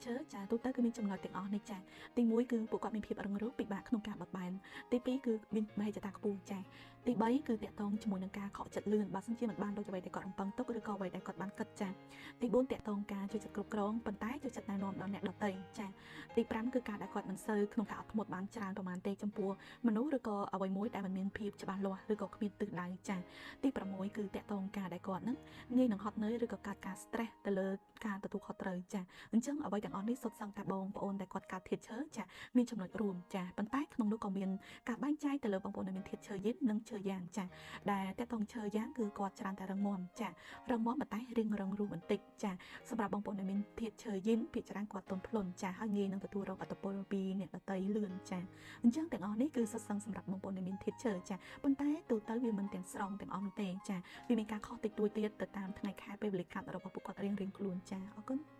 ឈើចា ទូទៅគឺមានចំណុចទាំងអស់នេះចា។ ទី1 គឺពួកគាត់មានភាពរឹងរូស ពិបាកក្នុងការបត់បែន។ ទី2 គឺមានមហិច្ឆតាខ្ពស់ចា។ ទី3 គឺតាក់ទងជាមួយនឹងការខកចិត្តលឿន បើសិនជាមិនបានដូចអ្វីដែលគាត់រំពឹងទុក ឬក៏អ្វីដែលគាត់បានគិតចា។ ទី4 តាក់ទងការជួយចិត្តគ្រប់គ្រង ប៉ុន្តែជួយចិត្តណែនាំដល់អ្នកដទៃចា។ ទី5 គឺការដែលគាត់មិនសូវក្នុងការអត់ធ្មត់បានច្រើនប្រហែលទេ ចំពោះមនុស្សឬក៏អ្វីមួយដែលមិនមានភាពច្បាស់លាស់ ឬក៏គ្មានទិសដៅចា។ ទី6 គឺតាក់ទងការដែលគាត់នឹងងាយនឹងហត់នឿយ ឬក៏កើតការ stress ទៅលើការទទួលខុសត្រូវចា។ អញ្ចឹងអ្វីទាំងអស់នេះសុទ្ធសឹងតែបងប្អូនដែលគាត់កើតធាតុឈើចា មានចំណុចរួមចា ប៉ុន្តែក្នុងនោះក៏មានការបែងចែកទៅលើបងប្អូនដែលមានធាតុឈើយិននិងឈើយ៉ាងចា ដែលតកតងឈើយ៉ាងគឺគាត់ច្រើនតែរឹងមាំចា រឹងមាំប៉ុន្តែរៀងរឹងរូសបន្តិចចា។ សម្រាប់បងប្អូនដែលមានធាតុឈើយិន ភាគច្រើនគាត់ទន់ភ្លន់ចា ហើយងាយនឹងទទួលរងឥទ្ធិពលពីអ្នកដទៃលឿនចា។ អញ្ចឹងទាំងអស់នេះគឺសុទ្ធសឹងសម្រាប់បងប្អូនដែលមានធាតុឈើចា ប៉ុន្តែទូទៅវាមិនទាំងស្រុងទាំងអស់នោះទេចា វាមានការខុសតិចតួចទៀតទៅតាមថ្ងៃខែពេលវេលាកាត់របស់ពួកគាត់រៀងៗខ្លួនចា។ អរគុណ។